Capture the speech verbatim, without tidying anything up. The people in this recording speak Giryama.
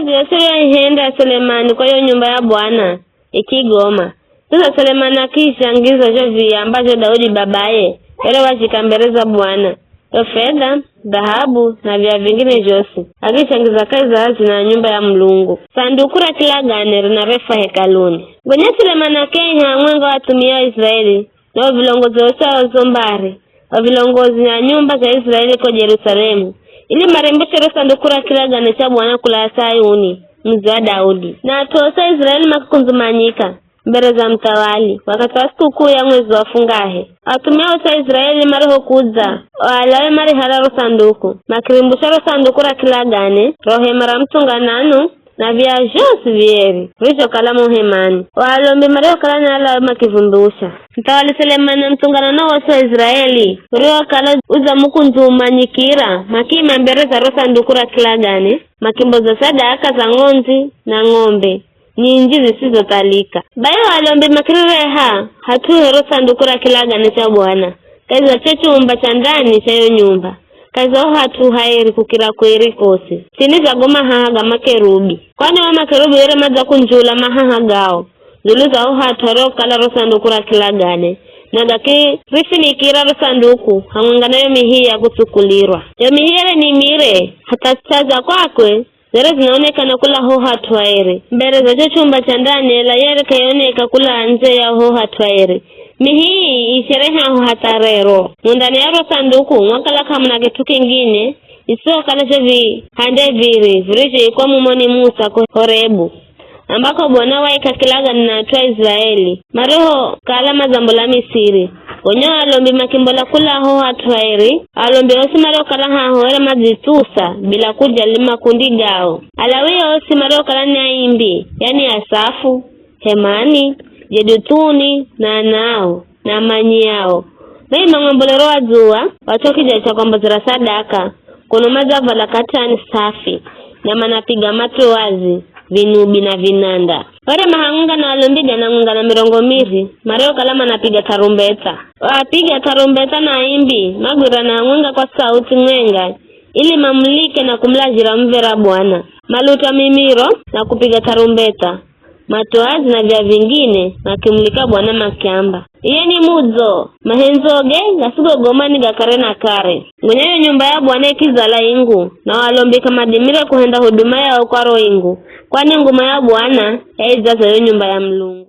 Zhosi zho aihenda Selemani kwa yo nyumba ya Bwana, ikigoma. Kidza Selemani akizhangiza zho viya ambazho Daudi babaye were wazhika mbere za Bwana, yo fedha, dhahabu, na viya vingine zhosi, akizhangiza kahi za hazina ya nyumba ya Mulungu. Sanduku ra kilagane rinarekwa hekaluni. Gonya Selemani akaiha hamwenga wa athumia a Israeli, na o vilongozi osi a zo mbari, o vilongozi na nyumba za Israeli ko Jerusalemu, ili marimbushe ro sanduku ra kilagane cha Bwana kula Sayuni, mudzi wa Daudi. Na at'u osi a Israeli makikundzumanyika mbere za muthawali, wakathi wa sikukuu ya mwezi wa fungahe. Athumia osi a Israeli marihokudza, o Alawi marihara ro sanduku, makirimbusha ro sanduku ra kilagane, ro hema ra muthunganano, na viya zhosi vieri virizhokala mo hemani. O alombi mariokala ni Alawi makivumbusha. Muthawali Selemani na muthunganano wosi wa Israeli uriokala udzamukundzumanyikira, makiima mbere za ro sanduku ra kilagane, makimboza sadaka za ng'ondzi na ng'ombe nyinji zisizothalika. Bai o alombi makirireha hat'u he ro sanduku ra kilagane cha Bwana, kahi za cho chumba cha ndani cha yo nyumba, kahi za ho hat'u haeri kukira kweri kosi, tsini za go mahaha ga makerubi. Kwani o makerubi were madzakunjula mahaha gao dzulu za ho hat'u hariokala ro sanduku ra kilagane, na gakirifinikira ro sanduku hamwenga na yo mihi ya kutsukulirwa. Yo mihi yere ni mire, hatha ts'a za kwakwe zere zinaonekana kula ho hat'u haeri, mbere za cho chumba cha ndani, ela yere k'aioneka kula ndze ya ho hat'u haeri. Mihi ii isherehaho hatha rero. Mo ndani ya ro sanduku mwakala k'amuna kit'u kingine, isihokala zho vihande viri virizhoikwa mumo ni Musa ko Horebu, ambako Bwana waika kilagane na at'u a Israeli, marihokala madzambola Misiri. Gonya o alombi makimbola kula ho hat'u haeri, alombi osi mariokala haho were madzitsusa bila kujali makundi gao. Alawi osi mariokala ni aimbi, yani Asafu, Hemani, Jeduthuni, na anao, na amanyi ao, maima mwambolero wa dzuwa wa cho kija cha kwambozera sadaka, kuno madzavala katani safi, na manapiga matoazi, vinubi na vinanda. Were mahangunga na alombi gana ngunga na mirongo miri, mariokala manapiga tarumbeta. Waapiga tarumbeta na aimbi magwirana hamwenga kwa sauti mwenga, ili mamulike na kumulazhira muv̱era Bwana. Maluta mimiro na kupiga tarumbeta, matoazi na vya vingine makimulika Bwana makiamba, "Iye ni mudzo, mahendzo ge gasigogoma ni ga kare na kare." Gonya yo nyumba ya Bwana ikizala ingu, na o alombi k'amadimire kuhenda huduma yao kwa ro ingu, kwani nguma ya Bwana yaijaza yo nyumba ya Mulungu.